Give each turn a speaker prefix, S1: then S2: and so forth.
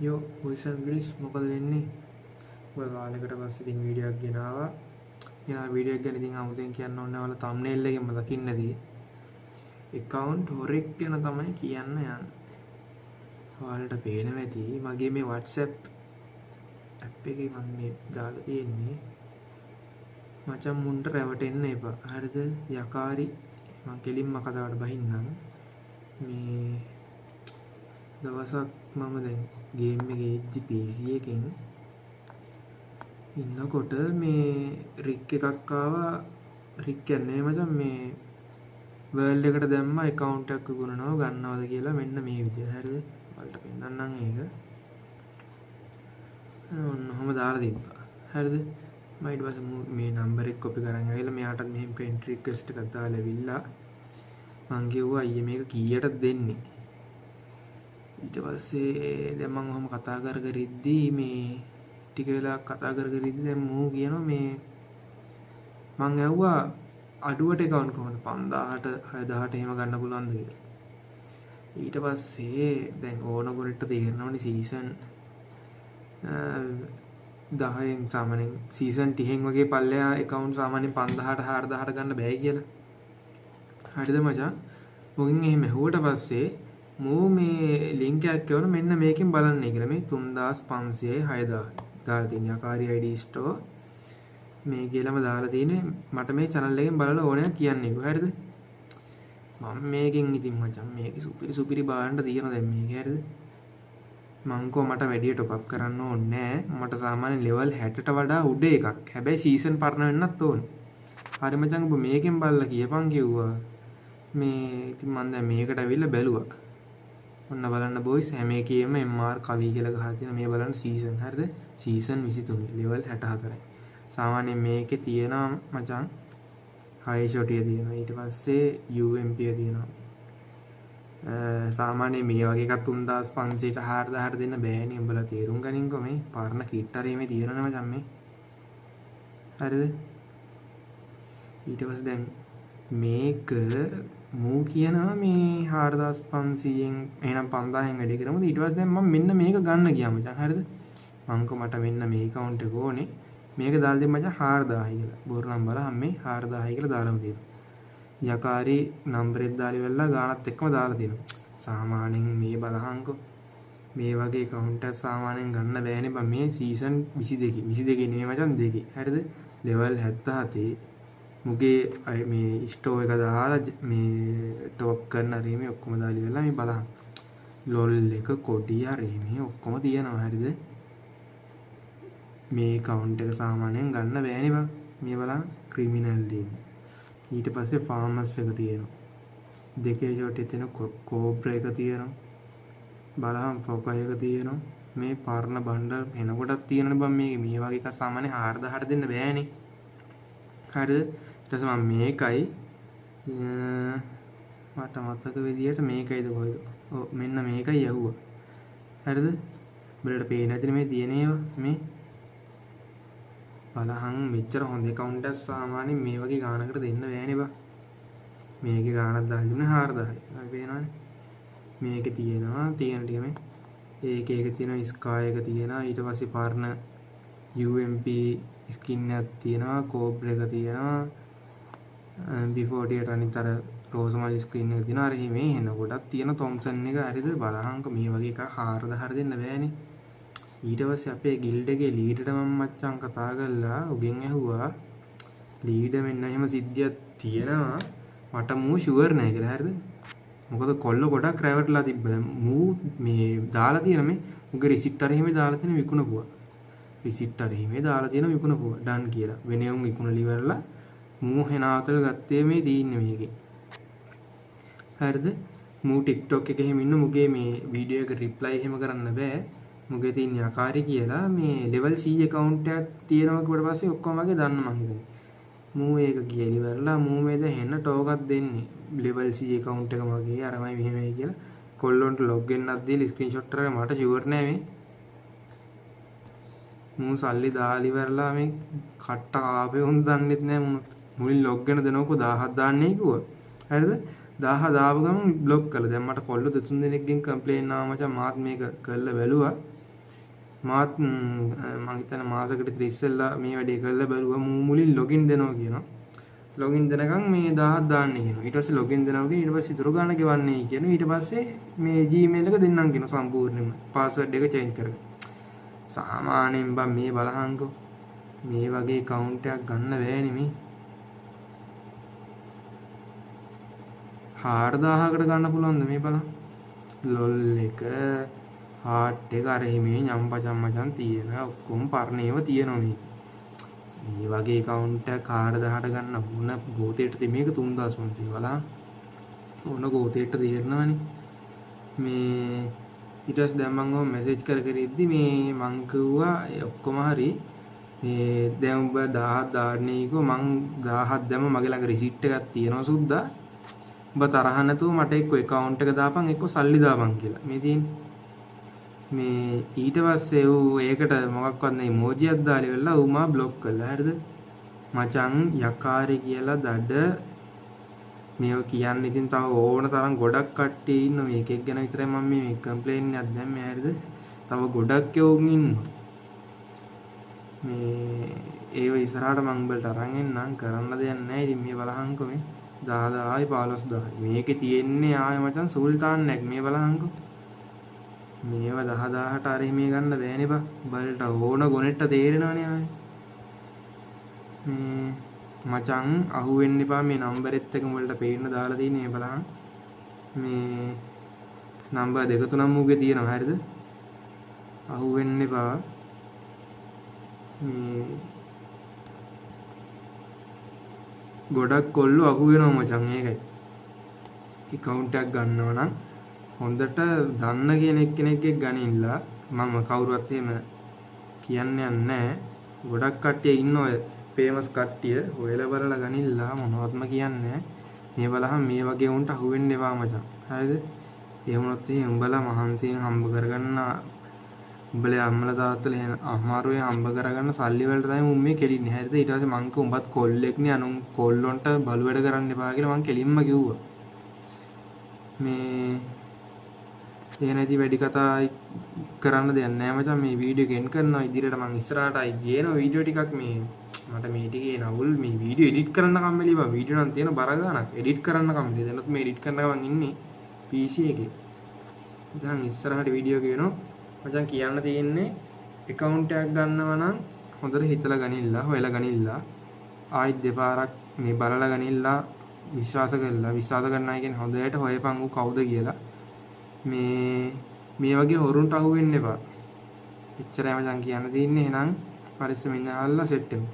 S1: යෝ boys and girls, මොකද වෙන්නේ? ඔය කාලෙකට පස්සේ ඉතින් වීඩියෝ එකක් ගෙනාවා. ගෙනා වීඩියෝ එක ගැන ඉතින් අමුතුවෙන් කියන්න ඕනේ නෑ. ඔයාලා තම්නේල් එකෙන්ම දකින්න ඇති. ඇකවුන්ට් හොරෙක් ගැන තමයි කියන්න යන්නේ. ඔයාලට පේනවා ඇති මගේ මේ WhatsApp app එකේ මම මේ දාලා තියෙන්නේ. මචං මුන්ට රැවටෙන්න එපා. හරිද? යකාරි මං කෙලින්ම කතාවට බහින්නම්. මේ දවසක් මම දැන් ගේම් එකේ ඉද්දි PC එකෙන් ඉන්නකොට මේ රික් එකක් ආවා. රික් කියන්නේ මචං මේ වර්ල්ඩ් එකට දැම්ම ඇකවුන්ට් එකක් විකුණනවා ගන්නවද කියලා මෙන්න මේ විදිහට. හරිද? ඔයාලට පෙන්නන්නම් ඒක. ඔන්න ඔහම දාලා තිබ්බා. හරිද? මම ඊට පස්සේ මේ නම්බර් එක කොපි කරන් ඇවිල්ලා මෙයාටත් මෙහෙම ෆ්‍රෙන්ඩ් රික්වෙස්ට් එකක් දාලා ඇවිල්ලා මං කිව්වා අයියේ මේක කීයටද දෙන්නේ? ඊට පස්සේ දැන් මං ඔහම කතා කර කර ඉද්දී මේ ටික වෙලාවක් කතා කර කර ඉද්දී දැන් මූ කියනවා මේ මං ඇහුවා අඩුවට ඇකවුන්ට් කොහොමද 5000ට 6000ට එහෙම ගන්න පුළුවන්ද කියලා. ඊට පස්සේ දැන් ඕන කොනෙක්ට තේරෙනවනේ සීසන් 10න් සාමාන්‍යයෙන් සීසන් 30න් වගේ පල්ලෙහා ඇකවුන්ට් සාමාන්‍යයෙන් 5000ට 4000ට ගන්න බෑ කියලා. හරිද මචං? මොකින් එහෙම ඇහුවට පස්සේ මූ මේ ලින්ක් එකක් එවන මෙන්න මේකෙන් බලන්නේ කියලා. මේ 3500යි 6000 දාලා තියෙන යකාරි ID store මේ කියලාම දාලා තියෙන්නේ. මට මේ channel එකෙන් බලලා ඕනෑ කියන්නේ කිව්වා. හරිද? මම මේකෙන් ඉතින් මචං මේකේ සුපිරි සුපිරි බාණ්ඩ තියෙනවා දැන් මේකේ. හරිද? මං කෝ මට වැඩි ටොප් අප් කරන්න ඕනේ නෑ. මට සාමාන්‍ය ලෙවල් 60ට වඩා උඩ එකක්. හැබැයි සීසන් පරණ වෙන්නත් ඕනේ. හරි මචං ඔබ මේකෙන් බලලා කියපන් කිව්වා. මේ ඉතින් මං දැන් මේකට ඇවිල්ලා බැලුවා. ඔන්න බලන්න බොයිස්, හැම එකේම MR කවි කියලා ගහලා තියෙන මේ බලන්න සීසන්. හරිද? සීසන් 23 ලෙවල් 64යි. සාමාන්‍යයෙන් මේකේ තියෙනවා මචං හයි ෂොටිය තියෙනවා. ඊට පස්සේ UMP තියෙනවා. සාමාන්‍යයෙන් මේ වගේ එකක් 3500ට 4000ට දෙන්න බෑනේ. උඹලා තේරුම් ගනින්කෝ මේ පරණ කිට් අරේ මේ තියෙනවනේ මචං මේ. හරිද? ඊට පස්සේ දැන් මේක මූ කියනවා මේ 4500න් එහෙනම් 5000න් වැඩි කරමුද? ඊට පස්සේ දැන් මම මෙන්න මේක ගන්න ගියා මචං. හරිද? මං කෝ මට මෙන්න මේ ඇකවුන්ට් එක ඕනේ. මේක දාලා දෙන්න මචං 4000යි කියලා. බොරු නම් බලහන් මේ 4000යි කියලා දාලාම තියෙනවා. යකාරි නම්බරෙත් දාලා ඉවරලා ගානත් එක්කම දාලා තියෙනවා. සාමාන්‍යයෙන් මේ බලහන්කෝ මේ වගේ ඇකවුන්ට් එකක් සාමාන්‍යයෙන් ගන්න බෑනේ බං. මේ සීසන් 22 22 නෙමෙයි මචං 2. හරිද? ලෙවල් 77 මුගේ අය මේ ස්ටෝර් එක දාලා මේ ටොප් කරන හරි මේ ඔක්කොම දාලා ඉවරලා මේ බලහන් ලොල් එක කොඩි හරි මේ ඔක්කොම තියෙනවා. හරිද? මේ ඇකවුන්ට් එක සාමාන්‍යයෙන් ගන්න බෑනේ බං. මේ බලහන් ක්‍රිමිනල් දෙන්නේ. ඊට පස්සේ ෆාමස් එක තියෙනවා. දෙකේ ෂොට් එකේ තියෙන කෝබ්‍රා එක තියෙනවා. බලහන් ෆොකා එක තියෙනවා. මේ පරණ බණ්ඩල් එන කොටක් තියෙනවනේ බං. මේකේ මේ වගේ එකක් සාමාන්‍ය 4000ට දෙන්න බෑනේ. හරිද? ඊට පස්සේ මම මේකයි මට මතක විදියට මේකයිද කොහෙද? ඔව් මෙන්න මේකයි ඇහුවා. හරිද? උඹලට පේන ඇතිනේ මේ තියෙන ඒවා මේ බලහන් මෙච්චර හොඳ ඇකවුන්ට් එකක් සාමාන්‍යයෙන් මේ වගේ ගානකට දෙන්න බෑනේ බං. මේකේ ගානක් දාලා තිබුණේ 4000යි. ඔය පේනවනේ. මේකේ තියෙනවා තියෙන ටික මේ ඒක එක තියෙනවා ස්කා එක තියෙනවා. ඊට පස්සේ පරණ UMP skin එකක් තියෙනවා, කෝබ්‍රා එක තියෙනවා, B40 ට අනිත් අර රෝසමල් ස්ක්‍රීන් එක තියෙනවා. අර එහෙම එන ගොඩක් තියෙන තොම්සන් එක. හරිද? බලහන්කො මේ වගේ එකක් 4000ට දෙන්න බෑනේ. ඊට පස්සේ අපේ ගිල්ඩ් එකේ ලීඩර්ට මම මච්චන් කතා කරලා උගෙන් ඇහුවා ලීඩර් මෙන්න එහෙම සිද්ධියක් තියෙනවා මට මූ ෂුවර් නෑ කියලා. හරිද? මොකද කොල්ල ගොඩක් රැවටලා තිබ්බ. දැන් මූ මේ දාලා තියෙන මේ උගේ රිසිට් අර එහෙම දාලා තියෙන විකුණපුවා. රිසිට් අර එහෙම දාලා තියෙන විකුණපුවා ඩන් කියලා. වෙන උන් විකුණලා ඉවරලා මූ හෙනාතල් ගත්තේ මේ තියෙන්නේ මේකේ. හරිද? මූ TikTok එකේ එහෙම ඉන්න මුගේ මේ වීඩියෝ එක රිප්ලයි එහෙම කරන්න බෑ. මුගේ තියෙන යකාරි කියලා මේ ලෙවල් C account එකක් තියෙනවා කිව්වට පස්සේ ඔක්කොම වගේ දන්න මං හිතන්නේ. මූ ඒක කියලා ඉවරලා මූ මේ දැන් හෙන ටෝකක් දෙන්නේ. ලෙවල් C account එක මගේ අරමයි මෙහෙමයි කියලා කොල්ලොන්ට ලොග් වෙන්නත් දීලා ස්ක්‍රීන්ෂොට් අරගෙන මට ෂුවර් නෑ මේ. මූ සල්ලි දාලා ඉවරලා මේ කට්ට කාපේ උන් දන්නෙත් නෑ මුනුත්. මුලින් ලොග් වෙන දෙනකො 1000ක් දාන්නේ කිව්වා. හරිද? 1000 දාපු ගමන් බ්ලොක් කළා. දැන් මට කොල්ලෝ දෙතුන් දෙනෙක්ගෙන් කම්ප්ලේන් ආවා මචං මාත් මේක කරලා බැලුවා. මාත් මං හිතන්නේ මාසෙකට විතර ඉස්සෙල්ලා මේ වැඩේ කරලා බැලුවා. මූ මුලින් ලොගින් දෙනවා කියනවා. ලොගින් දෙනකන් මේ 1000ක් දාන්න කියනවා. ඊට පස්සේ ලොගින් දෙනවා කියන ඊට පස්සේ ඉතුරු ගාන ගෙවන්නේ කියනවා. ඊට පස්සේ මේ Gmail එක දෙන්නම් කියනවා සම්පූර්ණයෙන්ම. පාස්වර්ඩ් එක චේන්ජ් කරගෙන. සාමාන්‍යයෙන් බං මේ බලහන්කෝ. මේ වගේ ඇකවුන්ට් එකක් ගන්න බෑනේ මේ. 4000කට ගන්න පුළුවන්ද මේ බලන්න. ලොල් එක හાર્ට් එක අර හිමේညම් පචම් මචං තියෙන ඔක්කොම පරණ ඒවා තියෙනවා මේ. මේ වගේ ඇකවුන්ට් එකක් 4000ට ගන්න ඕන ගෝතේට මේක 3500 බලන්න. ඕන ගෝතේට තේරෙනවනේ. මේ ඊට පස්සේ දැන් මං ඔහොම මැසේජ් කර කර ඉද්දි මේ මං කිව්වා ඒ ඔක්කොම හරි මේ දැන් උඹ 1000ක් දාන්නේ කිව්වා. මං 1000ක් දැම්ම මගේ ළඟ රිසිට් එකක් තියෙනවා සුද්දා. උඹ තරහ නැතුව මට එක්ක ඇකවුන්ට් එක දාපන් එක්ක සල්ලි දාපන් කියලා. මේ තියෙන්නේ. මේ ඊට පස්සේ ඌ ඒකට මොකක්වත් නේ ඉමෝජියක් දාලා ඉවරලා ඌ මා බ්ලොක් කළා. හරිද? මචං යකාරි කියලා දඩ මේව කියන්න ඉතින් තව ඕන තරම් ගොඩක් කට්ටිය ඉන්න මේ එකෙක් ගැන විතරයි මම මේ කම්ප්ලේන් එකක් දැම්මේ. හරිද? තව ගොඩක් යෝන් ඉන්නවා. මේ ඒව ඉස්සරහට මං උඹලට අරන් එන්නම්. කරන්න දෙයක් නැහැ. ඉතින් මේ බලහන්කෝ මේ 10000යි 15000යි. මේකේ තියෙන්නේ ආයෙ මචං සුල්තාන් නැක්. මේ බලහන්කෝ. මේව 10000ට අර හිමේ ගන්න බෑනේ බා. උඹලට ඕන ගොනෙට්ට තේරෙනවනේ ආයෙ. මේ මචං අහුවෙන්න එපා මේ නම්බරෙත් එක උඹලට පේන්න දාලා තියෙන්නේ. මේ බලහන්. මේ නම්බර් දෙක තුනක් මුගේ තියෙනවා. හරිද? අහුවෙන්න එපා. මේ ගොඩක් කොල්ලෝ අහු වෙනවා මචං. ඒකයි. ඇකවුන්ට් එකක් ගන්නවා නම් හොඳට දන්න කියන එක්කෙනෙක්ගෙන් ගනින්නලා. මම කවුරුවත් එහෙම කියන්න යන්නේ නැහැ. ගොඩක් කට්ටිය ඉන්න ඔය ෆේමස් කට්ටිය හොයලා බලලා ගනින්නලා මොනවත්ම කියන්නේ නැහැ. මේ බලහන් මේ වගේ උන්ට අහු වෙන්න එපා මචං. හරිද? එහෙම වුණොත් එහෙම උඹලා මහන්සියෙන් හම්බ කරගන්න උඹලා අම්මලා තාත්තලා එහෙම අමාරුවෙන් හම්බ කරගන්න සල්ලි වලට තමයි මුන් මේ කෙලින්නේ. හරිද? ඊට පස්සේ මං කිව්වා උඹත් කොල්ලෙක් නේ අනුන් කොල්ලොන්ට බලු වැඩ කරන්න එපා කියලා මං කෙලින්ම කිව්වා. මේ එහෙ නැති වැඩි කතා කරන්න දෙයක් නෑ මචං. මේ වීඩියෝ එක එන්ඩ් කරනවා. ඉදිරියට මං ඉස්සරහට ආයි ගේනවා වීඩියෝ ටිකක්. මේ මට මේ ටිකේ නවුල් මේ වීඩියෝ එඩිට් කරන්න කම්මැලි බං. වීඩියෝ නම් තියෙන බර ගානක් එඩිට් කරන්න කම්මැලි. දැනුත් මේ එඩිට් කරන ගමන් ඉන්නේ PC එකේ. දැන් ඉස්සරහට වීඩියෝ ගේනවා මචං. කියන්න තියෙන්නේ ඇකවුන්ට් එකක් ගන්නවා නම් හොඳට හිතලා ගනින්නලා හොයලා ගනින්නලා ආයිත් දෙපාරක් මේ බලලා ගනින්නලා විශ්වාස කරලා විශ්වාස කරන අය කියන්නේ හොඳට හොයපන් ඌ කවුද කියලා. මේ මේ වගේ හොරුන්ට අහු වෙන්න එපා. එච්චරයි මචං කියන්න තියෙන්නේ. එහෙනම් පරිස්සමින් අහලා සෙට් වෙමු.